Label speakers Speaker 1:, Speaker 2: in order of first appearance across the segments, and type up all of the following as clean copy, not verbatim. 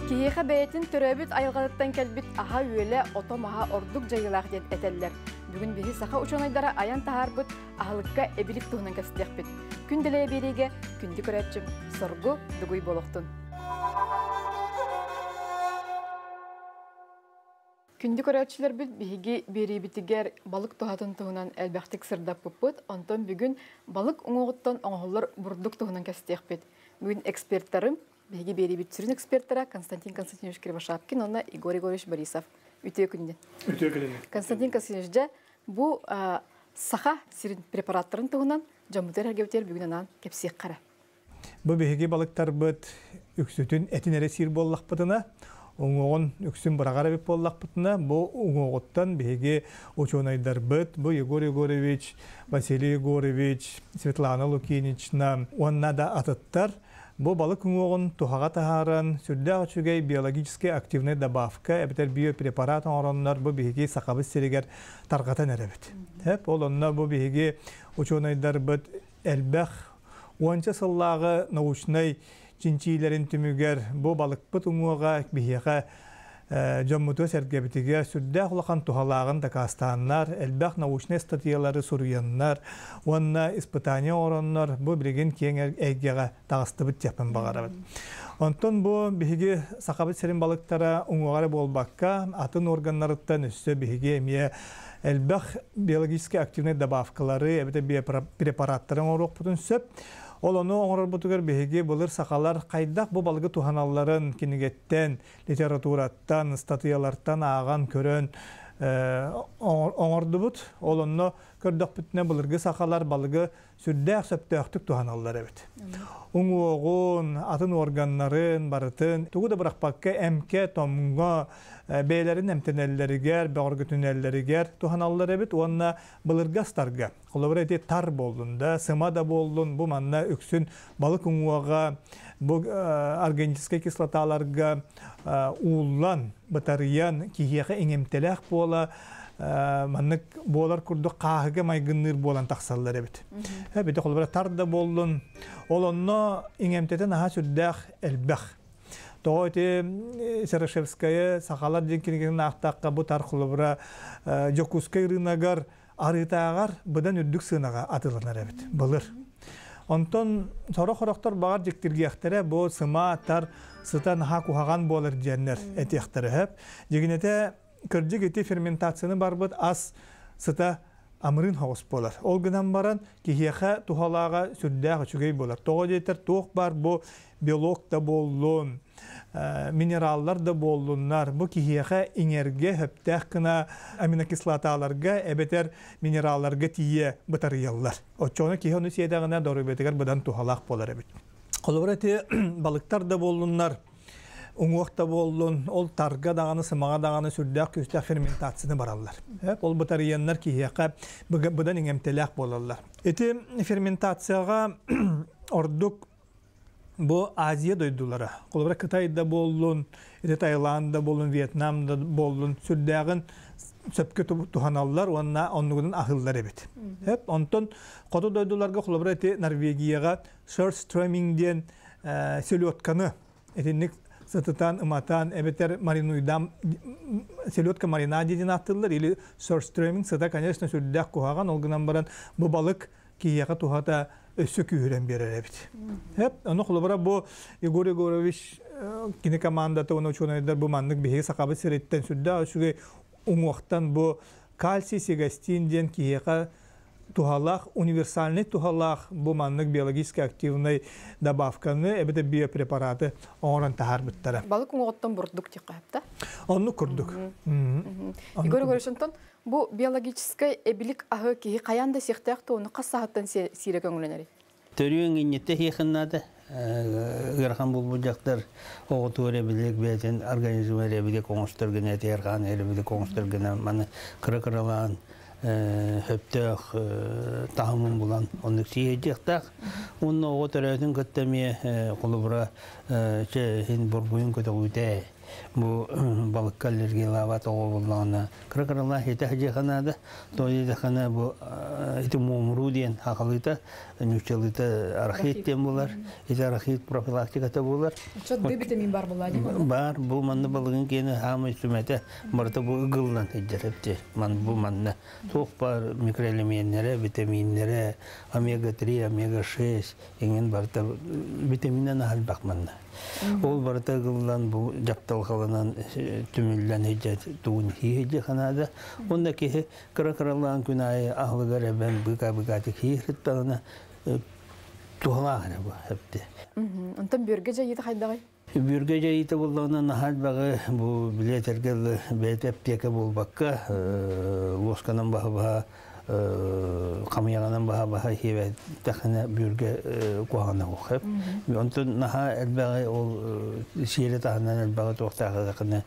Speaker 1: Киһиэхэ бэйэтин төрөөбүт айылҕатыттан кэлбит аһа-үөлэ, ото-маһа ордук дьайыылаах диэн этэллэр. Бүгүн биһи саха учуонайдара айан таһаарбыт аһылыкка эбилик туһунан кэпсэтиэхпит. Күн дэлэйэ биэриигэ күндү көрөөччүм Соргу Дугуй буолуохтун. Күндү көрөөччүлэрбит, биһиги биэриибитигэр балык туһатын туһунан элбэхтик сырдаппыппыт. Онтон бүгүн балык уҥуоҕуттан оҥоһуллар бурдук туһунан кэпсэтиэхпит. Бүгүн экспертарым, биһиги биэриибит сүрүн экспертара Константин Константинович Кривошапкин уонна Егор Егорович Борисов. Үтүө күнүнэн.
Speaker 2: Үтүө күнүнэн.
Speaker 1: Константин Константинович, дьэ, бу саха сирин препараттарын туһунан дьоммутугар эргэбитигэр бүгүн анаан кэпсиэххэ эрэ.
Speaker 2: Бу биһиги балыктарбыт үксүтүн этин эрэ сиир буоллахпытына, уҥуоҕун үксүн быраҕар эбит буоллахпытына, бу уҥуоҕуттан биһиги учуонайдарбыт, бу Егор Егорович, Василий Егорович, Светлана Лукинична уонна да атыттар бу балык уҥуоҕун туһаҕа таһааран, сүрдээх үчүгэй биологическай активнай добавка эбэтэр биопрепарат оҥороннор бу биһиги Сахабыт сиригэр тарҕатан эрэбит. Ол онно бу биһиги учуонайдарбыт элбэх уонча сыллааҕы научнай чинчиилэрин түмүгэр бу балыкпыт уҥуоҕа биһиэхэ дьоммутугар-сэргэбитигэр сүрдээх улахан туһалааҕын дакаастааннар, элбэх научнай статьялары суруйаннар уонна испытание оҥороннор бу билигин киэҥ эйгэҕэ таҕыстыбыт диэхпин баҕарабын. Онтон бу биһиги Сахабыт сирин балыктара уҥуоҕа эрэ буолбакка, атын органнарыттан өссө биһиги эмиэ элбэх биологически активнай добавкалары эбэтэр биопрепараттары оҥоруохпутун сөп. Ол ону оҥорорбутугар биһиги былыр сахалар хайдах бу балыгы туһаналларын кинигэттэн, литератураттан, ыстатыйалартан ааҕан көрөн оҥордубут. Ол онно көрдөхпүтүнэ былыргы сахалар балыгы сүрдээх сөптөөхтүк туһаналлар эбит. Уҥуоҕун, атын органнарын барытын тугу да бырахпакка эмкэ, томҥо бэйэлэрин эмтэнэллэригэр, бөҕөргөтүнэллэригэр туһаналлар эбит уонна былыргы астарга, холобура ити тар буоллун да, сыма да буоллун, бу манна үксүн балык уҥуоҕа бу органическай кислоталарга ууллан, бытарыйан, киһиэхэ иҥэмтэлээх буола маннык буолар курдук хааһыга майгынныыр буолан тахсаллар эбит. Бити холобура тар да буоллун, ол онно иҥэмтэтэ наһаа сүрдээх элбэх. Тоҕо ити Серошевская сахалар диэн кинигэтин аахтахха бу тар холобура Дьокуускай рыногар арыытааҕар быдан үрдүк сыанаҕа атыыланар эбит былыр. Онтон сорох-сорохтор баҕар дьиктиргиэхтэрэ бу сыма тар сыта наһаа куһаҕан буолар диэннэр этиэхтэрэ сөп. Дьигинэтэ кырдьык ити ферментацияны барбыт ас сыта амырыын соҕус буолар. Ол гынан баран киһиэхэ туһалааҕа сүрдээх үчүгэй буолар. Тоҕо диэтэр туох баар бу белок да буоллун, минераллар да буоллуннар, бу киһиэхэ иҥэргэ сөптөөх гына аминокислоталарга эбэтэр минералларга тиийэ бытарыйаллар. Оччоҕуна киһи ону сиэтэҕинэ доруобуйатыгар быдан туһалаах буолар эбит. Холобура ити балыктар да буоллуннар, уҥуох да буоллун, ол тарга даҕаны, сымаҕа даҕаны сүрдээх күүстээх ферментацияны бараллар. Ол бытарыйаннар киһиэхэ быдан иҥэмтэлээх буолаллар. Ити ферментацияҕа ордук бу Азия дойдулара, холобура Кытай да буоллун, ити Таиланд да буоллун, Вьетнам да буоллун, сүрдээҕин сөпкө туһаналлар уонна оннугунан аһыллар эбит. Онтон хоту дойдуларга холобура ити Норвегияҕа шерстроминг диэн селедканы итинник сытытан, ыматан, эбэтэр маринуйдам селедка маринаде диэн ааттыыллар или шерстроминг сыта, конечно, сүрдээх куһаҕан, ол гынан баран бу балык киһиэхэ туһата өссө күүһүрэн биэрэр эбит. Эп, ону холобура бу Егор Егорович кини командата уонна учуонайдар бу маннык биһиги Сахабыт сириттэн сүрдээх үчүгэй уҥуохтан бу кальций сигастин диэн киһиэхэ туһалаах, универсальный туһалаах бу маннык биологически активный добавканы эбэтэр биопрепараты оҥорон таһаарбыттара.
Speaker 1: Балык уҥуоҕуттан бурдук диэххэ сөп да?
Speaker 2: Оннук курдук.
Speaker 1: Егор Егорович, онтон бу биологическай эбилик аһы киһи хайаан да сиэхтээх туону хас саһыттан сиирэ көҥүлэнэрий?
Speaker 3: Төрүөн инньэтэ сиэхин наада. Ыарахан буолбут дьахтар оҕотугар эбилик бэйэтин организмыгар эбилик оҥостор гына этигэр хаан эбилик оҥостор гына маны кыра-кыралаан Хөптөөх таһымын булан оннук сиэдиэхтээх. Онно оҕо төрөөтүн кытта эмиэ холобура хин бургуйун көтөҕүүтэ бу балыкка аллергиялаабат оҕо буоллаҕына кыра-кыралаах хитэ хадьыаханаада тоойдахана бу ити муомуруу диэн хахалыыта ньуччалыыта арахит диэн булар ити арахит профилактиката буолар.
Speaker 1: Чот Д витамин бар була
Speaker 3: бар бу манна балыгын киэни хаамай сүмэтэ барыта бу ыгыллан сылдьар эбити ман бу манна туох бар микроэлеменнэрэ, витаминнэрэ, омега-3, омега-6 иҥин барыта витаминнэн аһалбах манна. Ол барыта ыгыллан бу дьапталҕаланан түмүллэн сылдьар тугун хии ханаада. Онно киһи кыра-кыралаан күн аайы аһылыгар эбэн быка-быкатык хии туһалаах эрэ бу эпти.
Speaker 1: Онтон бүргэ жайыта хайдаҕый?
Speaker 3: Бүргэ дьайыыта буоллаҕына наһаа элбэҕи бу билиэтэргэ бэйэтэ аптека буолбакка лосканан баһа-баһа хамыйаҕынан баһа-баһа хиэбэттэххинэ бүргэ куһаҕана суох. Онтон наһаа элбэҕи ол сиэри таһынан элбэҕи туохтаахтаххына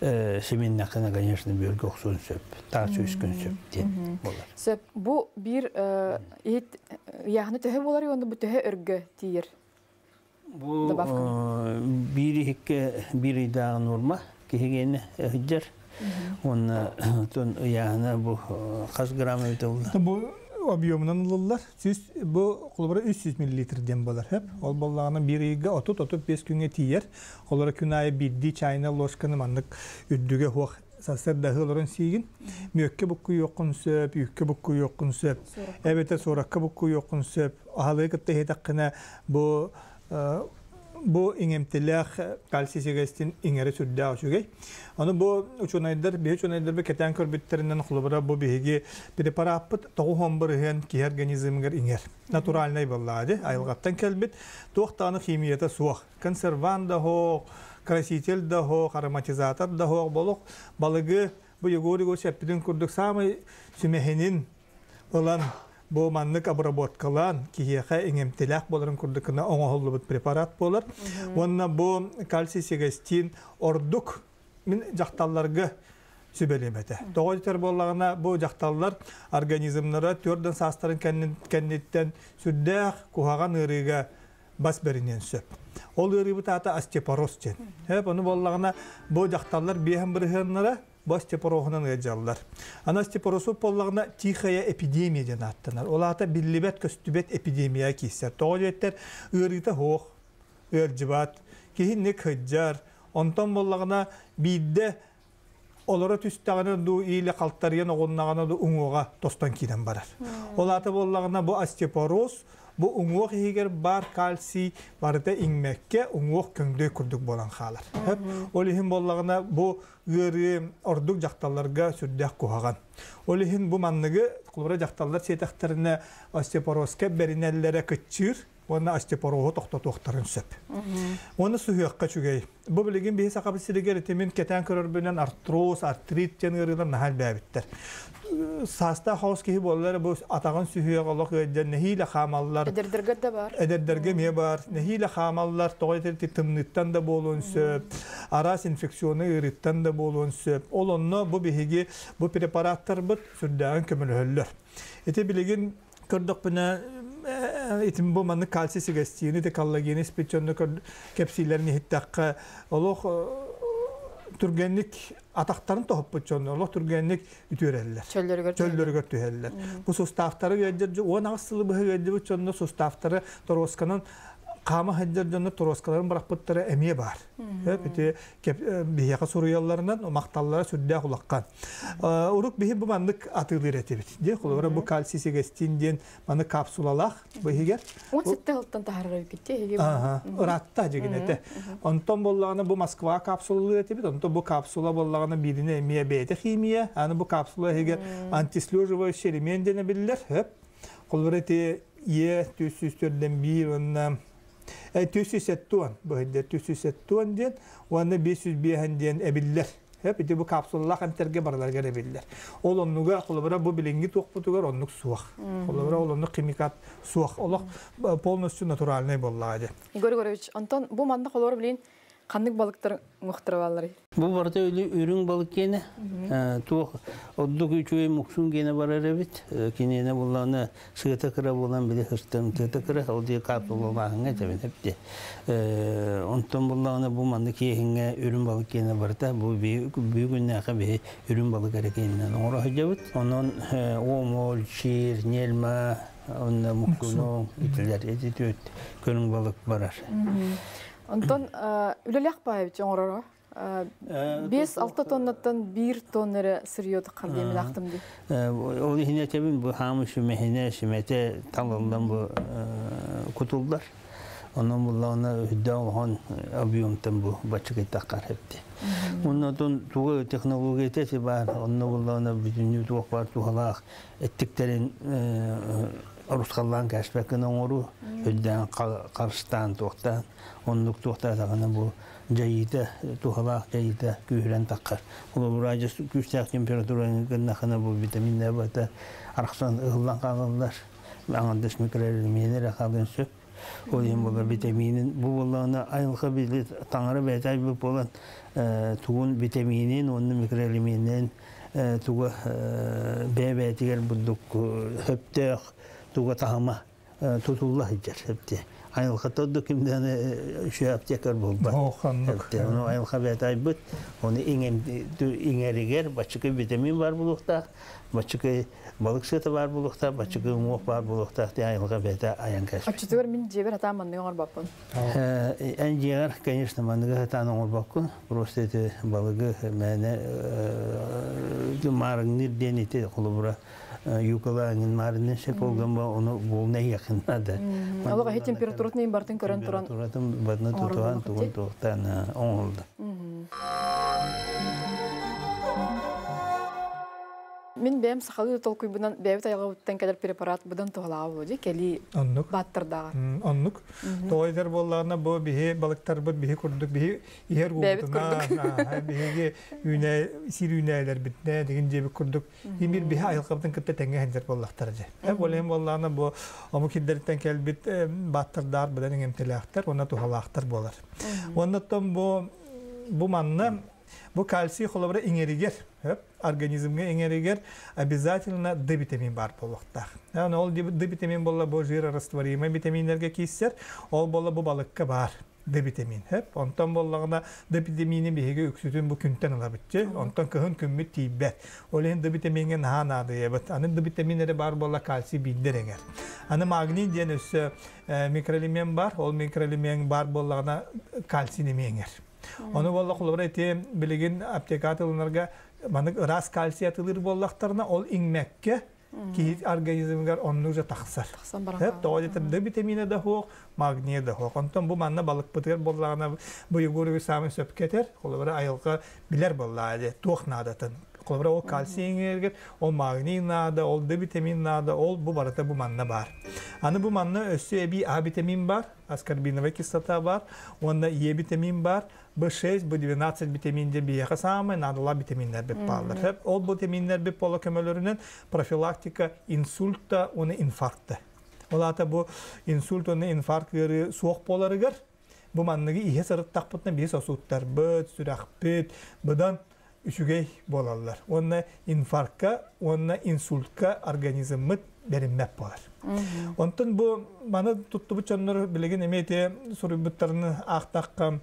Speaker 3: симиннэххинэ, конечно, бүргэ охсуон сөп, таас үскүн сөп диэн буолар.
Speaker 1: Сөп. Бу биир иһит ыйааһына төһө буолар уонна бу төһө өргө тиийэр?
Speaker 3: Бу биир иһикке биир ыйдааҕы норма киһигиэнэ сылдьар. Уонна тон ыйааһына бу хас грамм эбитэ буолла?
Speaker 2: Бу объемунан ылыллар. Сүс бу холобура 300 миллилитр диэн буолар. Хөп. Ол боллаҕына биир ыйга 30-35 күҥҥэ тиийэр. Холобура күн аайы биирдии чайная ложканы маннык үрдүгэ хуох сарсыардаһы олорон сиигин. Мүөккэ буккуйуоххун сөп, үүккэ буккуйуоххун сөп. Эбэтэр суоракка буккуйуоххун сөп. Аһылыгы кытта иһитэххинэ бу бу иҥэмтэлээх кальций сигэстин иҥэрэ сүрдээх үчүгэй. Аны бу учуонайдар, биһи учуонайдарбыт кэтээн көрбүттэринэн холобура бу биһиги препараппыт 90% киһи организмыгар иҥэр. Натуральнай буоллаҕа айылҕаттан кэлбит, туох даҕаны химията суох. Консервант да хоох, краситель да хоох, ароматизатор да хоох болук балыгы бу Егор Егорович эппитин курдук самый сүмэһинин ылан бу маннык обработкалаан киһиэхэ иҥэмтэлээх буоларын курдук гына оҥоһуллубут препарат буолар. Уонна бу кальций сигестин ордук мин дьахталларга сүбэлиэм этэ. Тоҕо диэтэр буоллаҕына бу дьахталлар организмнара төрдөн саастарын кэнниттэн сүрдээх куһаҕан ыарыыга бас бэриниэн сөп. Ол ыарыыбыт аата остеопороз диэн. Хөп, ону буоллаҕына бу дьахталлар биэһэн бырыһыаннара бу остеопорозунан ыалдьаллар. Аны остеопорозу буоллаҕына тихая эпидемия диэн ааттанар. Ол аата биллибэт көстүбэт эпидемия киирсэр. Тоҕо диэттэр ыарыыта суох, ыалдьыбат, киһи кыдьар, онтон буоллаҕына биирдэ олоро түстэҕинэ дуу или халтарыйан оҕуннаҕына дуу уҥуоҕа тостон киирэн барар. Ол аата буоллаҕына бу остеопороз бу уҥуох иһигэр бар кальций барыта иҥмэккэ уҥуох көҥдөй курдук буолан хаалар. Ол иһин буоллаҕына бу ыарыы ордук дьахталларга сүрдээх куһаҕан. Ол иһин бу манныгы холобура дьахталлар сиэтэхтэринэ остеопорозка бэринэллэрэ кыччыыр уонна остеопорозу тохтотуохтарын сөп. Уонна суһуохха үчүгэй. Бу билигин биһи сахабыт сиригэр итимин кэтээн көрөрбүнэн артроз, артрит диэн ыарыылар наһаа элбээбиттэр. Саастаах хаос киһи буоллар бу атаҕын сүһүөх олох ыалдьан нэһиилэ хаамаллар.
Speaker 1: Эдэрдэргэ да бар.
Speaker 2: Эдэрдэргэ эмиэ бар. Нэһиилэ хаамаллар, тоҕо этэр тымныыттан да буолуон сөп, араас инфекционный ыарыыттан да буолуон сөп. Ол онно бу биһиги бу препараттарбыт сүрдээҕин көмөлөһөллөр. Ити билигин көрдөхпүнэ итим бу маннык кальций сигестиини те коллагени испит дьонно кэпсиилэрин иһиттэххэ олох түргэнник атахтарын тоһуппут дьонно олох түргэнник үтүөрэллэр.
Speaker 1: Чөллөрүгэр
Speaker 2: түһэллэр. Бу суставтары ыалдьар 18 сылы быһа ыалдьыбыт дьонно суставтары торуосканан хаама сылдьар дьонно торуоскаларын бырахпыттара эмиэ бар. Ити биһиэхэ суруйалларынан махталлара сүрдээх улаххан. Урук биһи бу маннык атыылыыр этибит. Дии холобура бу кальций сигестин диэн маны капсулалаах бу иһигэр.
Speaker 1: 17 сылтан таһарар эбиккит.
Speaker 2: Ыраатта дьигинете. Онтон боллаҕына бу Москва капсулалыыр этибит. Онтон бу капсула боллаҕына биирine эмиэ бэйэтэ химия. Аны бу капсула иһигэр антислеживающий элемент диэн биллэр. Холобура ити Е 404 уонна 470 быһыйда 470 диэн уонна 505 диэн эбиллэр. Хөп ити бу капсулалаах эмтерге барыларыгар эбиллэр. Ол оннуга холобура бу билиҥҥи туохпутугар оннук суох. Холобура ол оннук химикат суох. Олох полностью натуральный буоллаҕа дии.
Speaker 1: Егор Егорович, онтон бу манна холобура билин Ханнык балыктар уҥуохтара баалларый?
Speaker 3: Бу барыта үрүҥ балык киэнэ. Туох ордук үчүгэй муксун киэнэ барар эбит. Киниэнэ буллаҕына сыата кыра буолан били сыстым тыата кыра ол дии капсулалааһыҥҥа этэбин эпти. Онтон буллаҕына бу маннык киэһиҥҥэ үрүҥ балык киэнэ барыта бу бүгүннээхэ биһи үрүҥ балык эрэ киэнинэн оҥоро сылдьабыт. Онон омол, чиир, нельма, онно муксуну итилэр ити түөрт көрүҥ балык барар.
Speaker 1: Онтон үлэлээх баайбыт оҥороро. 5-6 тоннаттан 1 тонна эрэ сырье таххар диэн билаахтым дии.
Speaker 3: Ол иһин этэбин бу хаамы сүмэһинэ сүмэтэ талыллан бу кутуллар. Онон буллаҕына үрдээх улахан объемтан бу баччыкай таххар эбит. Оннотон туга технологията си баар, онно буллаҕына бүтүннүү туох баар туһалаах эттиктерин орусхаллаан кээспэккин оҥоруу, үрдээн харыстаан туохтаан, оннук туохтаатаҕына бу дьайыыта, туһалаах дьайыыта күүһүрэн таххар. Холобура, күүстээх температураны гыннахына бу витаминнэр барыта арахсан ыһыллан хаалаллар. Аҥардас микроэлеменнэр эрэ хаалыан сөп. Ол иһин буолар витаминин бу буоллаҕына айылҕа били таҥара бэйэтэ айбыт буолан тугун витаминин уонна микроэлеменнэрин туга бэйэ-бэйэтигэр бурдук сөптөөх туга таһыма тутулла сылдьар эбити. Айылҕата ордук ким даҕаны үчүгэй аптекарь буолбат.
Speaker 2: Ханнык.
Speaker 3: Ону айылҕа бэйэтэ айбыт, ону иҥэригэр баччыкы витамин баар буолуохтаах, баччыкы балык сыата баар буолуохтаах, баччыкы уҥуох баар буолуохтаах диэн айылҕа бэйэтэ айан кэспит.
Speaker 1: Оччотугар мин дьиэбэр сатаан манныгы оҥорбоппун.
Speaker 3: Эн дьиэҕэр, конечно, манныгы сатаан оҥорбоккун. Просто ити балыгы мээнэ маарыҥныыр диэн ити холобура юкалаанын маарынын сөп олган ба ону буолна иэхин надо.
Speaker 1: Олох эһи температуратын иин бартын көрөн туран.
Speaker 3: Температуратын бартын тутуһан тугун туохтаан оҥоһулда.
Speaker 1: Мин бэйэм сахалыы толкуйбунан бэйэбит айылҕабыттан кэлэр препарат быдан туһалааҕа буолуо дии кэлии
Speaker 2: Оннук.
Speaker 1: бааттардааҕар.
Speaker 2: Оннук. Тоҕо этэр буоллаҕына бу биһи балыктарбыт биһи курдук биһи иһэр уубутунан биһиги үүнэ сир үүнээлэрбитинэ дигин диэбит курдук имир биһи айылҕабытын кытта тэҥҥэ сылдьар буоллахтара дьэ. Ол иһин буоллаҕына бу омук сирдэриттэн кэлбит бааттардаах быдан иҥэмтэлээхтэр уонна туһалаахтар буолар. Уонна оттон бу бу манна бу кальций холобура иҥэригэр организмҥа иҥэригэр обязательно Д витамин баар буолуохтаах. Ол Д витамин буолла бу жирорастворимый витаминнэргэ киирсэр, ол буолла бу балыкка баар. Д витамин. Онтон буоллаҕына Д витамини биһиги үксүтүн бу күнтэн ылабытчы. Онтон кыһын күммүт тиийбэт. Ол иһин Д витамиҥҥэ наһаа наадыйабыт. Аны Д витамин эрэ баар буолла кальций биирдэр эҥэр. Аны магний диэн өссө микроэлемент бар. Ол микроэлемент бар буоллаҕына кальций эмиэ эҥэр. Ону буолла холобура ити билигин аптека атыланарга маннык ыраас кальций атылыыр буоллахтарына ол иҥмэккэ киһи организмыгар оннук же тахсар.
Speaker 1: Тахсан баран
Speaker 2: Тоҕо диэтэр Д витамина да суох, магния да суох. Онтон бу манна балыкпытыгар буоллаҕына бу Егорович саамай сөпкө этэр. Холобура айылҕа билэр буоллаҕа дии туох наадатын. Холобура ол кальций иҥэригэр, ол магний наада, ол Д витамин наада, ол бу барыта бу манна баар. Аны бу манна өссө эбии А витамин бар, аскорбиновая кислота бар, уонна Е витамин бар, B6, B12 витамин диэн биһиэхэ саамай наадалаах витаминнэр бит бааллар. Ол витаминнэр бит буола көмөлөрүнэн профилактика инсульта уонна инфаркта. Ол аата бу инсульт уонна инфаркт ыарыы суох буоларыгар бу манныгы иһэ сырыттахпытына биһи сосудтарбыт, сүрэхпит быдан үчүгэй буолаллар. Уонна инфаркка уонна инсультка организммыт бэриммэт буолар. Онтон бу маны туттубут дьоннор билигин эмиэ ити суруйбуттарын аахтахха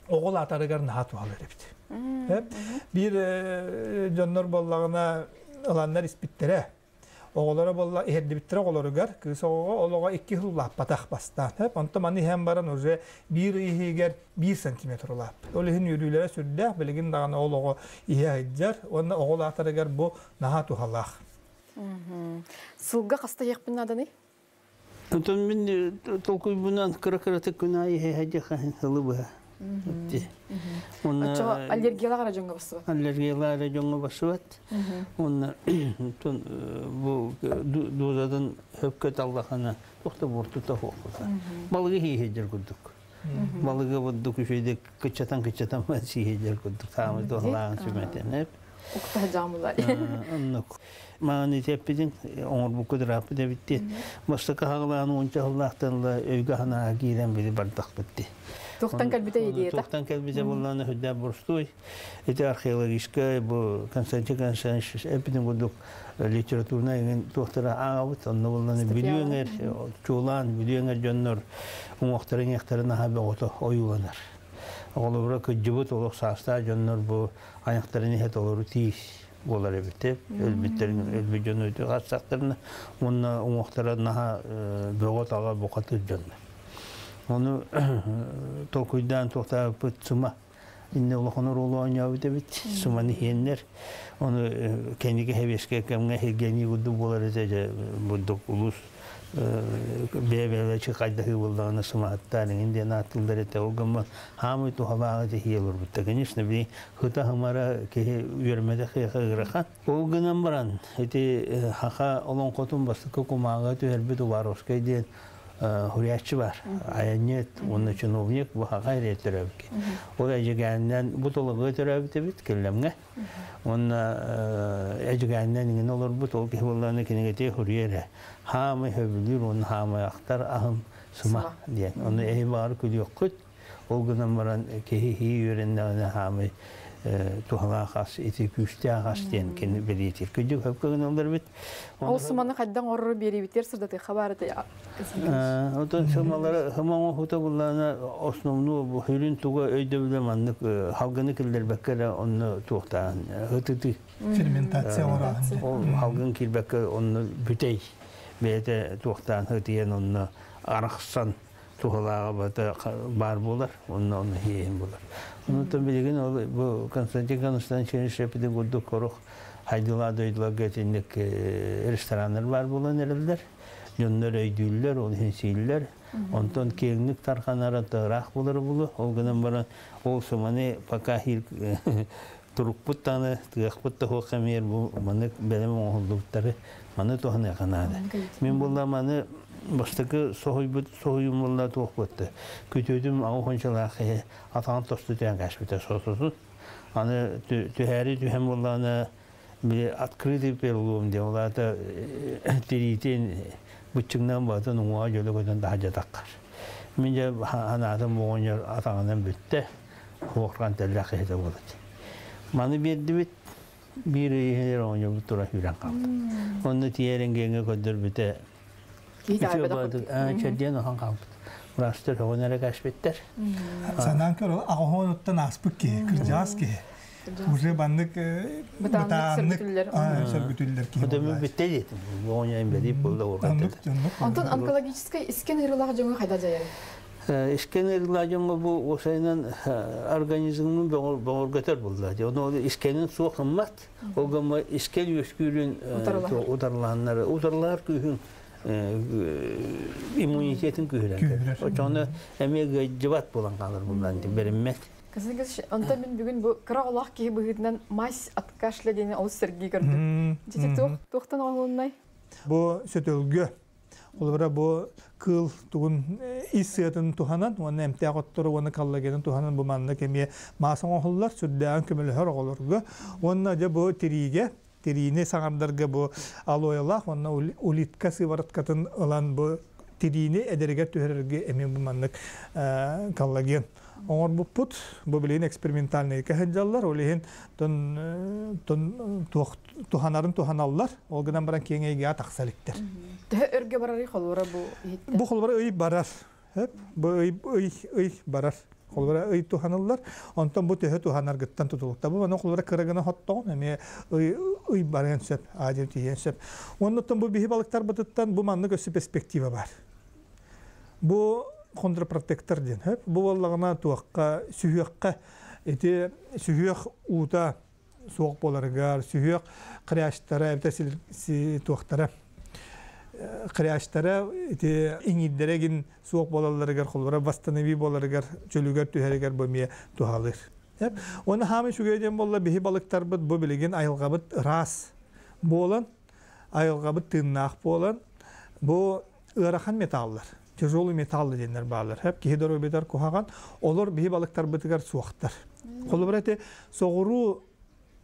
Speaker 2: оҕол атарыгар наһаа туһалар эбит. Биир дьоннор буоллаҕына ыланнар испиттэрэ. Оҕолоро буолла иһэрдибиттэрэ оҕолоругар кыыс оҕоҕо ол оҕо 2 сыл улааппатах бастаан. Онтон маны иһэн баран уже биир ый иһигэр 1 сантиметр улааппыт. Ол иһин үөрүүлэрэ сүрдээх, билигин даҕаны ол оҕо иһэ сылдьар уонна оҕо улаатарыгар бу наһаа туһалаах.
Speaker 1: Сылга хаста иһиэхпин нааданый?
Speaker 3: Онтон мин толкуйбунан кыра-кыратык күн аайы иһэ сылы быһа.
Speaker 1: Оччоҕо аллергиялаах эрэ дьоҥҥо бассыбат?
Speaker 3: Аллергиялаах эрэ дьоҥҥо бассыбат. Уонна бу дозатын хөпкө таллахана туох да буортута суох. Балыгы иһиһидер курдук. Балыгы бурдук үчүгэйдик кыччатан-кыччатан сииһидер курдук. Таамы туһалааҕын сүмэтин.
Speaker 1: Укта жамылар.
Speaker 3: Оннук. Мааны теппитин оҥорбукку дырааппыт эбитти. Бастакы хаҕылаан уонча сыллаахтан ыла өйгө санааҕа киирэн били бардахпыт дии.
Speaker 1: Туохтан кэлбитэ идеята?
Speaker 3: Туохтан кэлбитэ буоллаҕына сүрдээх боростуой. Ити археологическай бу Константин Константинович эппитин курдук литературнай эҥин туохтара ааҕабыт. Онно буоллаҕына бүлүү эҥэр чуолаан бүлүү эҥэр дьоннор уҥуохтара иҥиэхтэрэ наһаа бөҕөтө ойууланар. Оҕолоро кырдьыбыт олох саастаах дьоннор бу айахтарын иһэ толору тиис буолар эбит. Өлбүттэрин өлбүт дьону хастахтарына уонна уҥуохтара наһаа бөҕө-таҕа бухатыыр дьоннор. Ону толкуйдаан туохтаабыппыт сума инне улахан оруолу оонньообут эбит. Суманы иһиэннэр ону кэнники хэбиэскэ кэмҥэ хиргэнии курдук буолар этэ дьэ бурдук улуус бэйэ-бэйэлэрэ хайдаһыы буоллаҕына сымаһыттаан эҥин диэн ааттыыллар этэ. Ол гымман хаамый туһалааҕы тиһиэ олорбута. Конечно, били хыта-хымара киһи үөрмэтэх киһиэхэ ыарахан. Ол гынан баран ити хаха олоҥхотун бастакы кумааҕыга түһэрбит Уваровскай диэн хуруйааччы бар. Айанньыт уонна чиновник бу хаха эрэ төрөөбүт. Ол эдьигээнинэн бу толугу төрөөбүт эбит Киллэмҥэ. Уонна эдьигээнинэн иҥин олорбут ол киһи буоллаҕына кинигэтигэр хуруйа эрэ. Хаамай хөбүлүүр уонна хаамай ахтар аһым сыма диэн. Ону эһи баҕар күлүөххүт. Ол гынан баран киһи иһии үөрэннэҕинэ хаамай туһалаах ас, ити күүстээх ас диэн кини бэлиэтиир. Күдьүк хөпкө гыналлар эбит.
Speaker 1: Ол сыманы хайдан оҥорору биэриибитигэр сырдатыахха баар этэ.
Speaker 3: Отон сымалары сыма оҥоһута буллаҕына основную бу сүрүн туга өйдөбүлэ маннык халгыны киллэрбэккэ эрэ онно туохтаан ытытыы.
Speaker 2: Ферментация оҥорооһун.
Speaker 3: Ол халгын киирбэккэ онно бүтэй бэйэтэ туохтаан ытыйан онно арахсан туһалааҕа бата баар буолар, онно онно иһин буолар. Онтон билигин ол бу Константин Константинович эппитин курдук хорух хайдылаа дойдуларга итинник рестораннар баар буолан эрэллэр. Дьоннор өйдүүллэр, ол иһин сииллэр. Онтон киэҥник тарханара ыраах буолара булу. Ол гынан баран ол суманы пока турукпут даҕаны, тыахпыт да суох кэмигэр бу маннык бэлэм оҥоһуллубуттары маны туһаныахха наада. Мин буолла маны бастакы соһуйбут соһуйум буолла туох буотта. Күтүөтүм аҕа хончалаах киһи атаҕын тосту түһэн кээспитэ сототун. Аны түһээри түһэн буоллаҕына били открытый перелом диэн ол аата тириитин быччыҥнаан баатын уҥуоҕа дьөлө көтөн таһырдьа таххар. Мин дьэ санаатым оҕонньор атаҕынан бүттэ. Хуохран тэллэх киһитэ буолат. Маны биэрдибит, биир ый иһигэр оҕонньорбут тура сүүрэн хаалта. Онно тиийэр эҥгиэҥҥэ көрдөрбүтэ чэрдиэн оһон хаалбыт. Быраастар өҕөн эрэ кээспиттэр.
Speaker 2: Санаан көр, аҕаһоонуттан ааспыт киһи, кырдьаҕас киһи. Уже баннык бытааннык сөргүтүллэр киһи.
Speaker 3: Өтөмүн бүттэ диэтим. Оҕонньор инбэлиит буолла уурган.
Speaker 1: Онтон онкологическай искэн ыарыылаах дьоҥҥо хайда дьайарый?
Speaker 3: Искэн ыарыылаах дьоҥҥо бу уопсайынан организмын бөҕөргөтөр буолла. Ону искэнин суох гыммат. Ол гымма искэн үөскүүрүн утарылаһаннар утарылаһар күүһүн иммунитетин күүһүрэн. Очону эмиэ ыалдьыбат буолан хаалар буллан бэриммэт.
Speaker 1: Онтон мин бүгүн бу кыра оҕолоох киһи быһыытынан мазь от кашля диэни олус сэргии көрдүм. Дьэ туох туохтан оҥоһулуннай?
Speaker 2: Бу сөтөлгө Холобура бу кыыл тугун ис сыатын туһанан уонна эмтээх оттору уонна коллагенын туһанан бу маннык эмиэ маас оҥоһуллар, сүрдээҕин көмөлөһөр оҕолорго. Уонна дьэ бу тириигэ, тириини саҥардарга бу алоэлаах уонна улитка сывороткатын ылан бу тириини эдэригэр түһэрэргэ эмиэ бу маннык коллаген оҥорбуппут. Бу билигин экспериментальнайга сылдьаллар. Ол иһин тон туох туһанарын туһаналлар. Ол гынан баран киэҥ эйгэҕэ тахса иликтэр.
Speaker 1: Төһө өргө барарый холобура бу иһиттэн?
Speaker 2: Бу холобура ый барар. Бу ый ый ый барар. Холобура ый туһаныллар. Онтон бу төһө туһанаргыттан тутулукта. Бу маны холобура кыра гына хоттоҕун эмиэ ый ый барыан сөп, аадьын тиийиэн сөп. Оннуттан бу биһи балыктарбытыттан бу маннык өссө перспектива бар. Бу хондропротектор диэн. Бу буоллаҕына туохха сүһүөххэ ити сүһүөх уута суох буоларыгар, сүһүөх хрящтара эбэтэр туохтара хрящтара ити иҥиирдэрэ гин суох буолалларыгар, холобура восстанови буоларыгар, чөлүгэр түһэригэр бу эмиэ туһалыыр. Уонна хаамай үчүгэй диэн буолла биһи балыктарбыт бу билигин айылҕабыт ыраас буолан, айылҕабыт тыыннаах буолан, бу ыарахан металлар, тяжелый металлы диэннэр бааллар. Хөп киһи доруобуйатыгар куһаҕан, олор биһи балыктарбытыгар суохтар. Холобура ити соҕуруу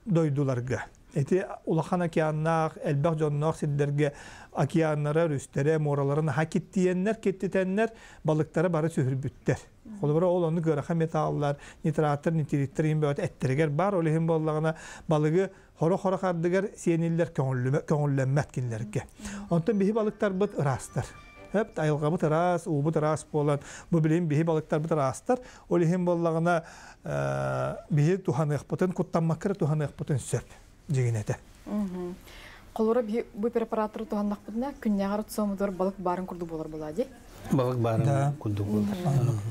Speaker 2: дойдуларга, ити улахан океаннаах, элбэх дьонноох сирдэргэ океаннара, өрүстэрэ, муоралара наһаа киттийэннэр, киттитэннэр балыктара бары сүһүрбүттэр. Холобура, ол оннук ыарахан металлар, нитраттар, нитриттэр иһин бөҕөтө эттэригэр баар, ол иһин буоллаҕына балыгы хоро-хоро хардыгар сиэниллэр көҥүллэммэт кинилэргэ. Онтон биһи балыктарбыт ыраастар. Хөп, айылҕабыт ыраас, уубут ыраас буолан, бу билигин биһи балыктарбыт ыраастар. Ол иһин буоллаҕына биһи туһаныахпытын, куттаммакка эрэ туһаныахпытын сөп дьигинэтэ.
Speaker 1: Холобура, биһи бу препараттары туһаннахпытына, күннээҕи рационмутугар балык баарын курдук буолар буолаа дии.
Speaker 3: Балык баарын курдук буолар.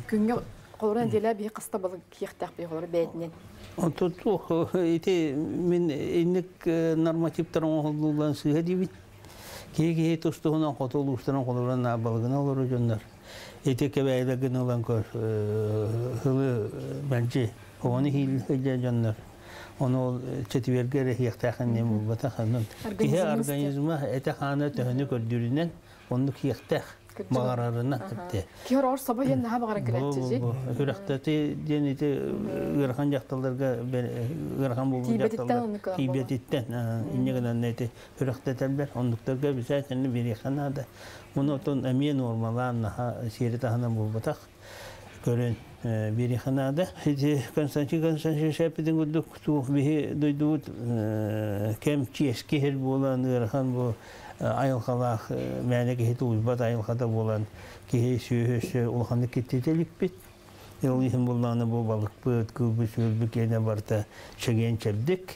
Speaker 1: Күҥҥэ холобура нэдиэлэ биһи хаста балык киэхтээх биһи холобура бэйэтинэн.
Speaker 3: Онтон туох ити мин инник нормативтар оҥоһуллууларын сыыһа диибин. Киһи-киһи тус-туһунан хоту улуустарын холобура балыгына олорор дьоннор. Ити кэбээйилэр гына ылан көр ылы мэлдьи оҕону иһиилдьэ дьоннор. Ону ол четвергэ эрэ иһиэхтээхин диэн буолбатах. Онон киһи организма этэ-хаана төһөнү көрдүүрүнэн оннук иһиэхтээх баҕарарынан эттэ.
Speaker 1: Киһи ор собо диэн наһаа баҕаран кэлээччи.
Speaker 3: Үрэхтэти диэн ити ыарахан дьахталларга ыарахан буолбут дьахталлар тиийбэтиттэн инньэ гынан ити үрэхтэтэллэр оннуктарга обязательно биэриэххэ наада. Уну отон эмиэ нуормалаан наһаа сиэри таһынан буолбатах көрөн биэриэххэ наада. Ити Константин Константинович эппитин курдук туох биһи дойдубут кэм чиэски сир буолан ыарахан бу айылҕалаах мээнэ киһи тулуйбат айылҕата буолан киһи сүөһү өссө улаханнык киттитэ иликпит. Ол иһин буллаҕына бу балыкпыт, кыылбыт-сүөлбүт киэнэ барыта чэгиэн чэбдик.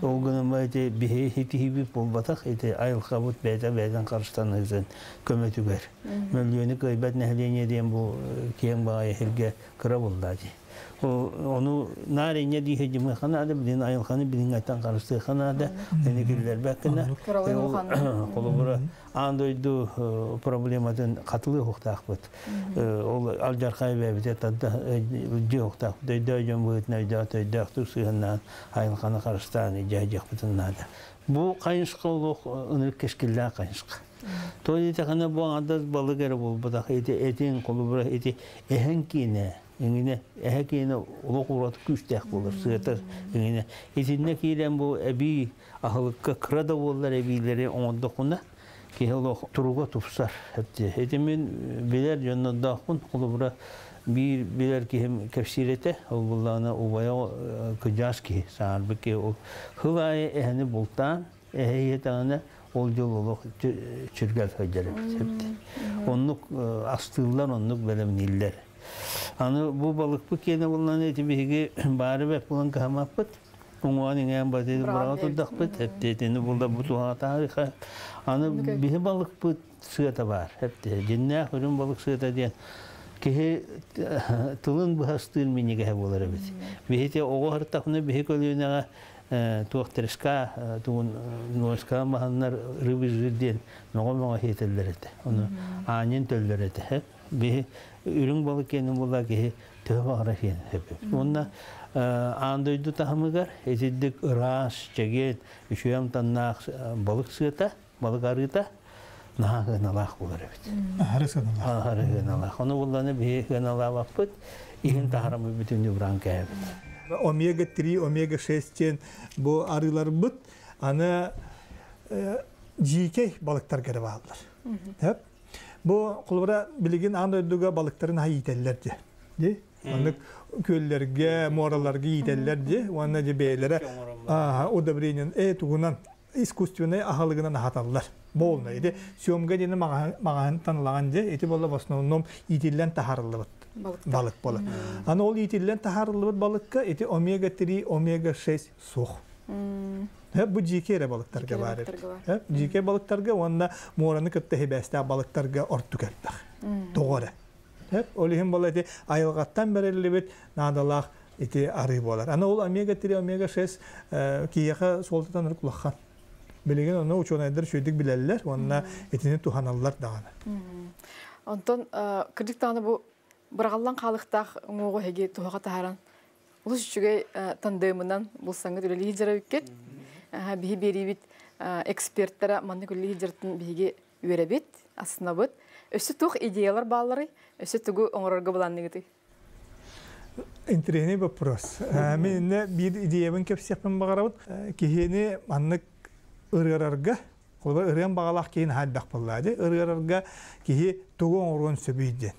Speaker 3: Ол гынан ити биһи итиһиибит буолбатах, ити айылҕабыт бэйэтэ бэйэтин харыстаныытын көмөтүгэр. Мөлүйүөнү кыайбат нэһилиэнньэ диэн бу киэҥ баҕайы сиргэ кыра буолла дии. Ону наар инньэ дии сылдьымыахха наада, билигин айылҕаны билиҥҥэттэн харыстыахха наада, ини киллэрбэккинэ. Холобура, аан дойду проблематын хатылыы уһуктаахпыт. Ол алдьархай бэйэбитэ тарда дьиэ уһуктаахпыт. Өйдөөх дьон быһыытынан өйдөөх өйдөөхтүк сыһыаннаан айылҕаны харыстаан дьиэхпитин наада. Бу хайысха олох ынырык кэскиллээх хайысха. То диэтэхинэ бу аҥардас балык эрэ буолбатах, ити этин холобура ити эһэҥ киинэ, иҥинэ эһэ киинэ олох ураты күүстээх буолар, сыатар иҥинэ. Итиннэ киирэн бу эбии аһылыкка кыра да буоллар эбиилэри оҥордоххуна киһи олох туруга тупсар. Ити мин билэр дьоннордоохпун, холобура биир билэр киһим кэпсиир этэ, ол буллаҕына убайа кыдьаас киһи, саҥарбыт киһи ол хыл аайы эһэни бултаан, эһэ иһэтэҕинэ ол дьыл олох чүргэл сылдьар эбит. Оннук астыыллар, оннук бэлэмнииллэр. Аны бу балыкпыт киэнэ буллаҕына ити биһиги баары бэт булан кыһаммаппыт. Уҥуоҕун иҥээн батыыр быраҕа турдахпыт, эптиэтини булда бу туһаҕа Аны биһи балыкпыт сыата баар. Эптиэ дьиннээх үрүҥ балык сыата диэн киһи тылын быһастыыр минньигэһэ буолар эбит. Биһи оҕо сыртахпына биһи көлүөнэҕэ туох треска тугун нуоска маһаннар рыбы жир диэн мөҕө-мөҕө хиэтэллэр этэ. Ону аанньын төллөр этэ. Биһи үрүҥ балык киэнин буолла киһи төһө баҕара хиэн сөп. Уонна аан дойду таһымыгар итирдик ыраас, чэгиэн, үчүгэй амтаннаах балык сыата, балык арыыта наһаа сыаналаах буолар эбит.
Speaker 2: Аһары сыаналаах.
Speaker 3: Аһары сыаналаах. Ону булланы биһи сыаналаабаппыт, иһин таһарамы бүтүннүү быраан кээбит.
Speaker 2: Омега-3, омега-6 диэн бу арыыларбыт аны дьиикэй балыктарга эрэ бааллар. Бу холобура билигин аан дойдуга балыктарын аһа иитэллэр дии. Дии? Маннык күөллэргэ, муораларга иитэллэр дии. Уонна дьэ бэйэлэрэ удобрениен тугунан искусственнай аһылыгынан аһаталлар. Болна. Ити съемка диэни маҕаһынтан ылаҕын дьэ. Ити буолла в основном иитиллэн таһаарыллыбыт балык буолар. Аны ол иитиллэн таһаарыллыбыт балыкка ити омега-3, омега-6 суох. Бу дьиикэй эрэ балыктарга баар эбит. Дьиикэй балыктарга уонна муораны кытта хибээстээх балыктарга ордук элбэх. Тоҕо эрэ. Ол иһин буола ити айылҕаттан бэриллибит наадалаах ити арыы буолар. Аны ол омега-3, омега-6 киһиэхэ суолтатан ырык улахан. Билигин ону учуонайдар үчүгэйдик билэллэр уонна итини туһаналлар даҕаны.
Speaker 1: Онтон кырдьык даҕаны бу быраҕыллан хаалыктаах уҥуоҕу эһиги туһаҕа таһааран олус үчүгэй тандемынан булсаҥҥыт үлэлии сылдьар Биһи биэриибит эксперттэрэ маннык үлэлии сылдьартан биһиги үөрэбит, астынабыт. Өссө туох идеялар баалларый? Өссө тугу оҥорорго былаанныгытый?
Speaker 2: Интэриэһинэй вопрос. Мин иннэ биир идеябын кэпсиэхпин баҕарабын. Киһини маннык ырыарарга, холобур ырыан баҕалаах киһи наһаа элбэх буоллаа дии. Ырыарарга киһи тугу оҥоруон сөбүй диэн.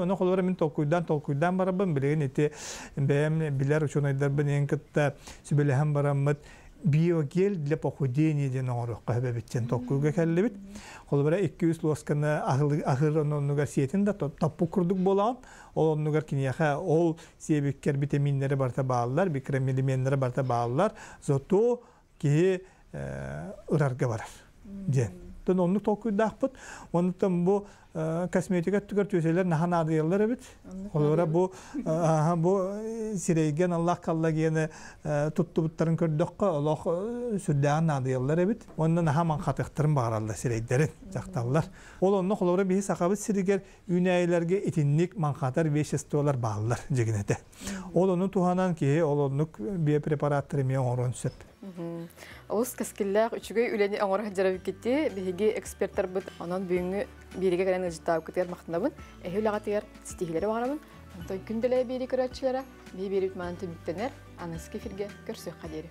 Speaker 2: Ону холобура мин толкуйдаан толкуйдаан барабын, билигин ити бэйэм билэр учуонайдарбын иһин кытта сүбэлэһэн бараммыт биогель для похудения диэн оҥоруохха сөп эбит диэн толкуйга кэллибит. Холобура 2-3 луосканы аһыыр оннугар сиэтин да топпук курдук буолаҕын. Ол оннугар киниэхэ ол сиэбиккэр витаминнэри барыта бааллар, микроэлеменнэри барыта бааллар. Зато киһи ырарга барар диэн. Тон оннук толкуйдаахпыт. Оннуктан бу косметика өттүгэр түөсэлэр наһаа наадыйаллар эбит. Холобура бу бу сирэйгэ аналлаах коллагены туттубуттарын көрдөххө олох сүрдээҕин наадыйаллар эбит. Уонна наһаа маҥхатыахтарын баҕараллар сирэйдэрин дьахталлар. Ол онно холобура биһи Сахабыт сиригэр үүнээйилэргэ итинник маҥхатар веществолар бааллар дьигинэтэ. Ол ону туһанан киһи ол оннук биопрепараттары эмиэ оҥоруон сөп.
Speaker 1: Олус кэскиллээх үчүгэй үлэни оҥоро сылдьар эбиккити. Биһиги эксперттарбыт онон бүгүҥҥү биэриигэ кэлэн ыалдьыттаабыккытыгар махтанабын. Эһи үлэҕитигэр ситиһиилэри баҕарабын. Онтон күн дэлэй биэрии көрөөччүлэрэ биһи биэриибит маан түмүктэнэр. Аныгыскы эфиргэ көрсүөххэ диэри.